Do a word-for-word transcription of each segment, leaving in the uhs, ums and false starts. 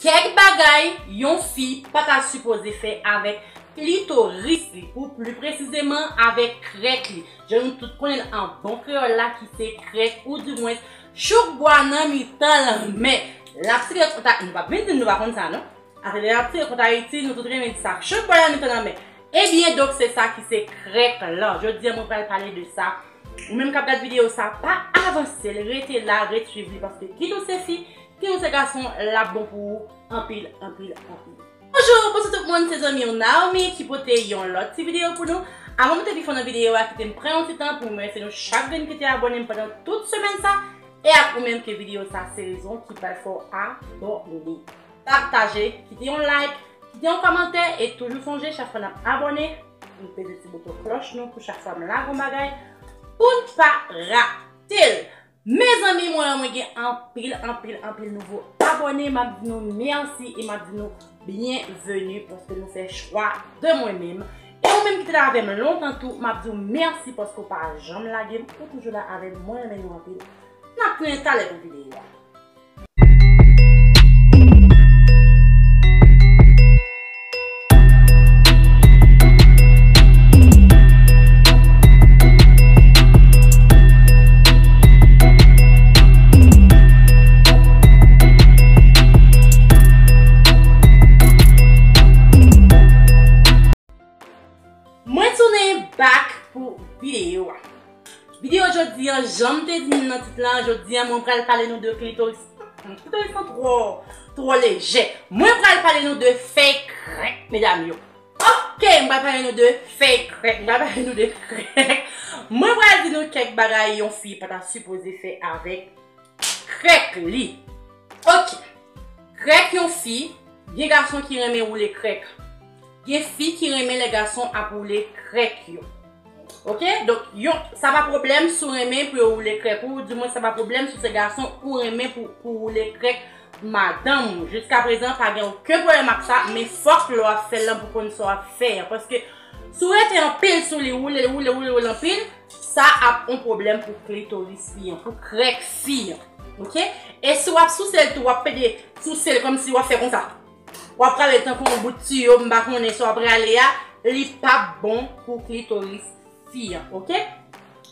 Kèk bagay yon fi pa ta sipoze fè avèk klitoris li, pou pli presizeman avèk krèk li. Jan nou tout konnen l an bon kreyòl la ki se krèk, oudimwens chouk bwa nan mitan lanmè. L ap tire kont Ayiti, nou p ap vin di m nou pa konn sa non. Atè lè l ap tire kont Ayiti, nou tout renmen di sa. Chouk bwa nan mitan lanmè. Ebyen, donk se sa ki se krèk lan. Jodi a mwen pral pale de sa. Ou menm k ap gad videyo sa, pa avanse l, rete la, ret swiv li, paske kit ou se fi, kit ou se gason, l ap bon pou ou anpil, anpil, anpil. Bonjou, bonswa tout moun, se zanmi w Naomi ki pote yon lòt ti videyo pou nou. Avan m te pi fon nan videyo a, kite m pran yon ti tan pou m remèsye nou chak grenn ki te abòne m pandan tout semèn sa, e ak ou menm ke videyo sa se rezon ki pral fè w abòne. Pataje, kite yon like, kite yon kòmantè, e toujou sonje, chak fwa n ap abòne, nou peze ti bouton klòch nou pou chak fwa m lage yon bagay, pou n pa rate l. Mezanmi, mwen, mwen gen anpil, anpil, anpil nouvo abòne. M ap di nou mèsi e m ap di nou byenveni paske nou fè chwa de mwen menm. E ou menm ki te la avè m lontan tou, m ap di w mèsi paske w pa janm lage m, ou toujou la avè m. Mwen renmen nou anpil. N ap tounen talè pou videyo a. Mwen tounen back pou videyo a. Videyo jodi an, jan m te di n nan tit lan, jodi an mwen pral pale nou de klitoris. Klitoris lan twò, twò lejè. Mwen pral pale nou de fèy krèk, medam yo. Ok, mwen pral pale nou de fèy krèk, mwen pral pale nou de krèk. Mwen pral di nou kèk bagay yon fi pa ta sipoze fè avèk krèk li. Ok. Krèk yon fi, gen gason ki renmen woule krèk. Gen fi ki renmen lè gason ap woule krèk yo. Ok? Donk, yon, sa pa pwoblèm si w renmen pou yo woule krèk ou, dimwen sa pa pwoblèm si w se gason ou renmen pou, pou woule krèk madanm ou. Jiskaprezan, pa gen okenn pwoblèm ak sa, men fòk lè w ap fè l lan pou konn sa w ap fè an. Paske si w rete anpil sou li, woule l, woule, woule, woule anpil, sa ap on pwoblèm pou klitoris fi an, pou krèk fi an. Ok? E si w ap souse l tou, w ap pede souse l kòmsi w ap fè konsa. W ap rale l tankou yon bout tiyo, m pa konnen sa w ap rale a, li p ap bon pou klitoris fi an, ok?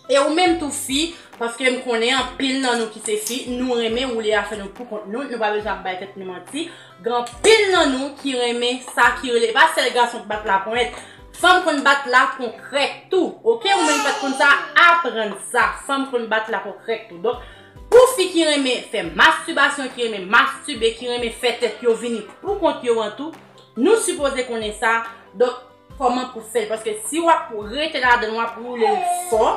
E ou menm tou fi, paske m konnen anpil nan nou ki se fi, nou renmen woule afè nou pou kont nou, nou pa bezwen ap bay tèt nou manti. Gen anpil nan nou ki renmen sa ki rele, e pa sèl gason k bat laponyèt, fanm konn bat lapon krèk tou, ok? Ou menm pa t konn sa, aprann sa, fanm konn bat lapon krèk tou. Donk, pou fi ki renmen fè mastibasyon, ki renmen mastibe, ki renmen fè tèt yo vini pou kont yo an tou, nou sipoze konnen sa. Donk, kòman pou fè l? Paske si w ap rete ladan l, w ap woule l fò,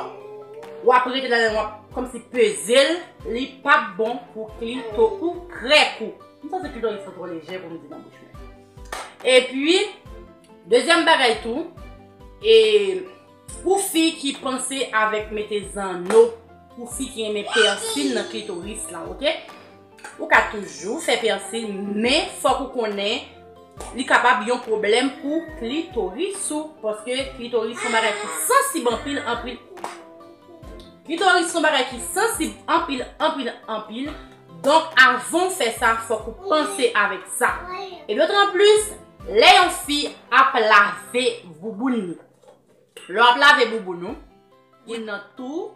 w ap rete ladan l, w ap kòmsi peze l, li p ap bon pou klito, pou krèk ou. M santi klitoris lan twò lejè pou m di nan bouch mwen. Epi, dezyèm bagay tou, e pou fi ki panse avèk mete zanno, pou fi ki renmen pèsil nan klitoris lan, ok? Ou ka toujou fè pèsil, men fòk ou konnen li kapab yon pwoblèm pou klitoris ou, paske klitoris se yon bagay ki sansib anpil, anpil. Klitoris se yon bagay ki sansib anpil, anpil, anpil. Donk, avan w fè sa, fòk ou panse avèk sa. E dotranplis, lè yon fi ap lave bouboun li. Lè w ap lave bouboun ou, gen nan tou.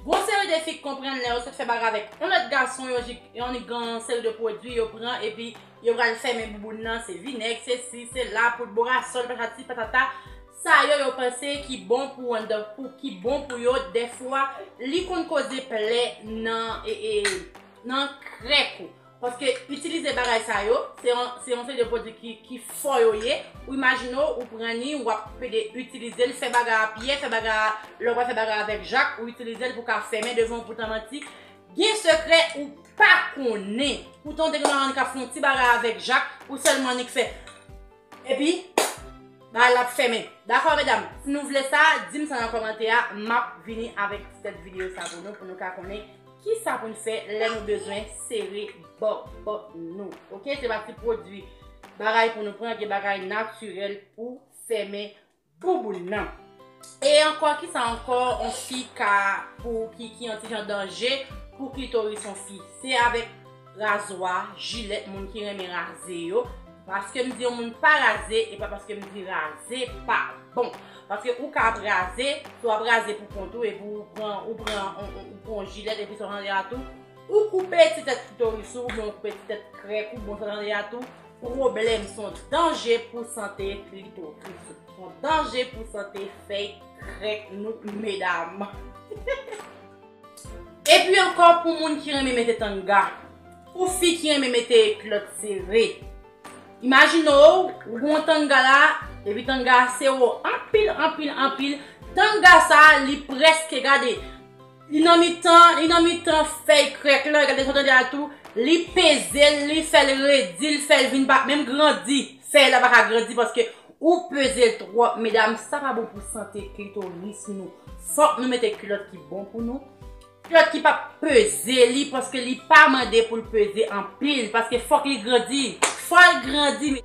Gon seri de fi k konprann lè yo sot fè bagay avèk yon lòt gason, yo jik, yo annik gen yon seri de pwodui yo pran, epi yo pral fèmen bouboun nan, se vinèg, se si, se la, poud borasòl, patati, patata. Sa yo, yo panse ki bon pou anndan, pou, ki bon pou yo, dèfwa, li konn koze plè nan, e, e, nan krèk ou. Paske itilize bagay sa yo, se yon, se yon seri de pwodui ki, ki fò yo ye. Ou imajine w, ou pran li, w ap pede itilize l, fè bagay a pyè, fè bagay a, lè w pral fè bagay avèk jak, ou itilize l pou ka fèmen devan w, poutan manti. Gen sekrè ou pa konnen. Poutan w te gen madanm k ap fè yon ti bagay avèk jak, ou sèlman annik fè. Epi, bagay la ap fèmen. Dakò, medam? Si nou vle sa, di m sa nan kòmantè a, m ap vini avèk ti tèt videyo sa pou nou, pou nou ka konnen kisa pou n fè lè nou bezwen sere bòbò nou. Ok? Se pa ti pwodui bagay pou nou pran, gen bagay natirèl pou fèmen bouboun nan. E ankò, kisa ankò yon fi ka, pou ki, ki yon ti jan danje pou klitoris yon fi? Se avèk razwa, jilèt, moun ki renmen raze yo. Paske m di yon moun pa raze, e pa paske m di raze pa bon. Paske ou ka ap raze, si w ap raze pou kont ou, epi ou pran, ou pran, ou, ou, ou pran yon jilèt, epi sa w tande a tou, ou koupe ti tèt klitoris ou, oubyen ou koupe ti tèt krèk ou, bon, sa w tande a tou, pwoblèm, se yon danje pou sante klitoris ou. Se yon danje pou sante fèy krèk nou, medam. Epi ankò, pou moun ki renmen mete tanga, pou fi ki renmen mete kilòt sere, imajine w, ou gen yon tanga la, epi tanga a sere w anpil, anpil, anpil. Tanga sa a, li prèske, gade, li nan mitan, li nan mitan fèy krèk lan, gade sa w tande a tou, li peze l, li fè l redi, li fè l vin pa menm grandi. Fèy la pa ka grandi paske ou peze l twòp, medam, sa pa bon pou sante klitoris nou. Fòk nou mete kilòt ki bon pou nou. Kilòt ki p ap peze li, paske li pa mande pou l peze anpil, paske fòk li grandi. Fò l grandi.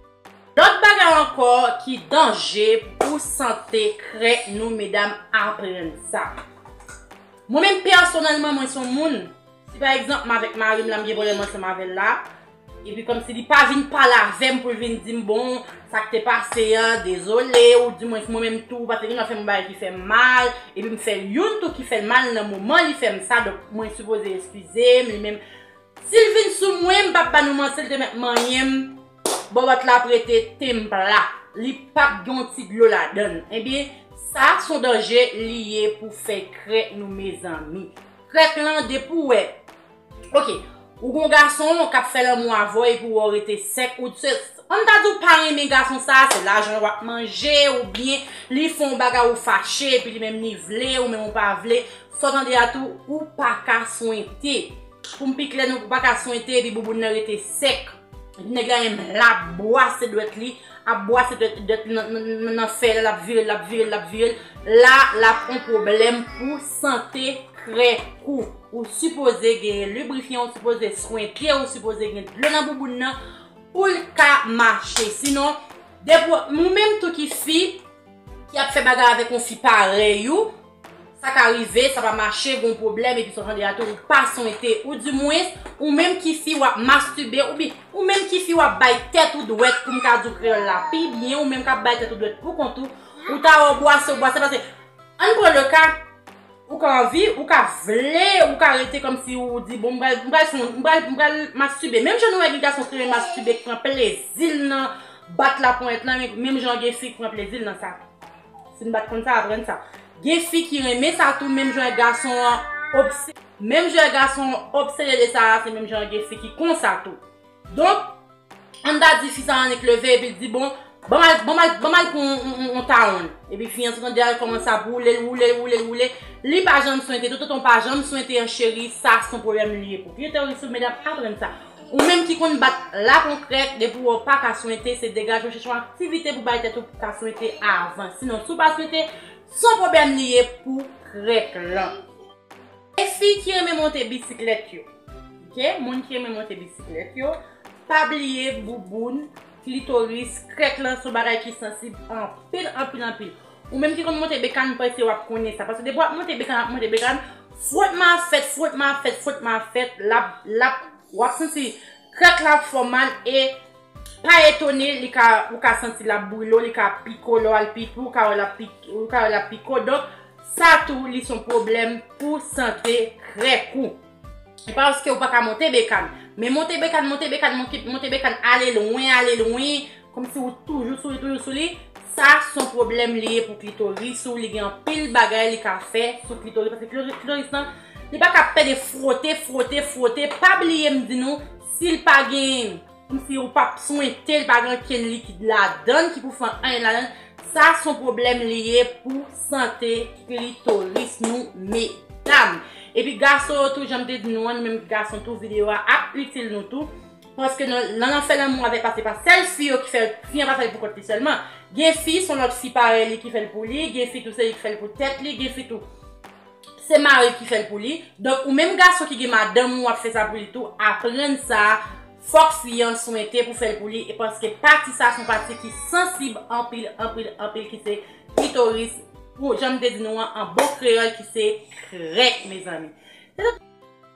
Lòt bagay ankò ki danje pou sante krèk nou, medam, aprann sa. Mwen menm pèsonèlman, mwen se yon moun, si pa egzanp, m avèk mari m la, m gen pwoblèm ansanm avè l la, epi kòmsi li pa vin pale avè m pou l vin di m, bon, sa k te pase a, dezole, ou di mwen, mwen menm tou, paske gen lè fè m yon bagay ki fè m mal, epi m fè youn tou ki fè l mal nan moman li fè m sa, donk mwen sipoze eskize m, li menm, si l vin sou mwen, m p ap ba nou manti, l te mèt manyen m, bòbòt la ap rete tenpla, li p ap gen yon ti dlo ladan l. Ebyen, sa se yon danje li ye pou fèy krèk nou, mezanmi. Krèk lan, depi w wè, oke, ou gon gason k ap fè lanmou avè w epi w wè w rete sèk, ou se, ann ta di w pa renmen gason sa a, se lajan w ap manje, oubyen li fè yon bagay ou fache, epi li menm li vle, ou menm ou pa vle, sa w tande a tou, ou pa ka swente. Pou m pi klè, nou pa ka swente epi bouboun nan rete sèk. Nèg la menm l ap bwase dwèt li, ap bwase dwèt, dwèt li nan, nan, nan, nan fèy la, l ap vire l, l ap vire l, l ap vire l. La, l ap yon pwoblèm pou sante krèk ou. Ou sipoze gen librifyan, ou sipoze swente, ou sipoze gen dlo nan bouboun nan pou l ka mache. Sinon, depi ou menm tou ki fi, ki ap fè bagay avèk yon fi parèy ou, sa ka rive, sa pa mache, gon pwoblèm, epi sa w tande a tou, ou pa swente, ou dimwens, ou menm ki fi w ap mastibe, oubyen ou menm ki fi w ap bay tèt ou dwèt, pou m ka di w kreyòl la pi byen, ou menm k ap bay tèt ou dwèt pou kont ou, ou ta wè w bwase, w bwase, paske, ann pran le ka, ou ka anvi, ou ka vle, ou ka rete kòmsi ou di, bon, m pral, m pral, m pral, m pral mastibe. Menm jan nou wè gen gason ki renmen mastibe, ki pran plezi l nan bat laponyèt lan, menm jan gen fi ki pran plezi l nan sa. Si n pa t konn sa, aprann sa. Gen fi ki renmen sa tou, menm jan gason an obse-, menm jan gason an obsede de sa, se menm jan gen fi ki konsa tou. Donk, ann ta di fi sa annik leve epi l di, bon, ban m al, ban m al, ban m al pran yon, yon, yon, yon tawonn. Epi fi an sot andedan, l kòmanse ap woule l, woule l, woule l, woule. Li pa janm swente, toutotan w pa janm swente an cheri, sa se yon pwoblèm li ye pou klitoris ou, medam, aprann sa. Ou menm ki konn bat lapon krèk, depi w wè w pa ka swente, se degaje w chèche yon aktivite pou bay tèt ou pou ka swente avan. Sinon, si w pa swente, se yon pwoblèm li ye pou krèk lan. E fi ki renmen monte bisiklèt yo. Oke? Moun ki renmen monte bisiklèt yo, pa bliye bouboun, klitoris, krèk lan se yon bagay ki sansib anpil, anpil, anpil. Ou menm ki konn monte bekàn, m panse w ap konnen sa. Paske depi w ap monte bekàn, ap monte bekàn, frotman ap fèt, frotman ap fèt, frotman ap fèt, l ap, l ap, w ap santi krèk la ap fè w mal e pa etone, li ka, ou ka santi l ap brile w, li ka pike w lè w al pipi, ou ka wè l ap pik-, ou ka wè l ap pike w. Donk, sa tou, li se yon pwoblèm pou sante krèk ou. E pa paske ou pa ka monte bekàn. Men monte bekàn, monte bekàn, monte, monte bekàn, ale lwen, ale lwen, kòmsi ou toujou sou li, toujou sou li. Sa se yon pwoblèm li ye pou klitoris ou, li gen anpil bagay li ka fè sou klitoris, paske klitoris, klitoris lan, li pa ka pede fwote, fwote, fwote. Pa bliye m di nou, si l pa gen, kòmsi ou p ap swente, li pa gen okenn likid ladan l ki pou fè anyen ladan l, sa se yon pwoblèm li ye pou sante klitoris nou, medam. Epi gason yo tou, jan m te di nou an, nou menm ki gason tou, videyo a ap itil nou tou. Paske nan, nan, nan fè lanmou avèk, pa se pa sèl fi yo ki fè l, fi an pa fè l pou kont li sèlman. Gen fi, se yon lòt fi parèy li ki fè l pou li, gen fi tou se li ki fè l pou tèt li, gen fi tou se mari ki fè l pou li. Donk, ou menm gason ki gen madanm ou ap fè sa pou li tou, aprann sa, fòk fi an swente pou fè l pou li, e paske pati sa se yon pati ki sansib anpil, anpil, anpil, ki se klitoris, pou, jan m te di nou an, an bon kreyòl, ki se krèk, mezanmi. Se tout,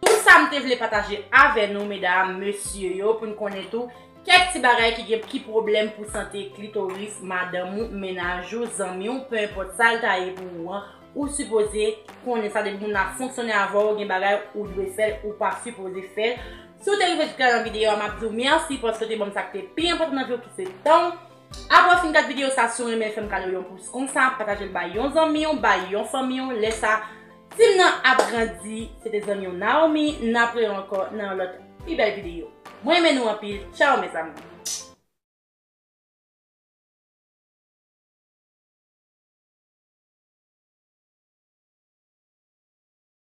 tout Sa m te vle pataje avè nou, medam, mesye yo, pou n konnen tou kèk ti bagay ki gen ki pwoblèm pou sante klitoris madanm ou, mennaj ou, zanmi w, penenpòt sa l ta ye pou ou an, ou sipoze konnen sa. Depi moun la fonksyone avè w, gen bagay ou dwe fè l, ou pa sipoze fè l. Si w te rive jiska nan videyo a, m ap di w mèsi paske w te ban m sa k te pi enpòtan nan vi w, ki se tan w. Apre w fin gad videyo sa, si w renmen l, fè m kado yon pous konsa, pataje l bay yon zanmi w, bay yon fanmi w. Lè sa, team nan ap grandi. Se te zanmi w Naomi, n ap rewè ankò nan yon lòt pi bèl videyo. Mwen renmen nou anpil. Tchaw, mes amours.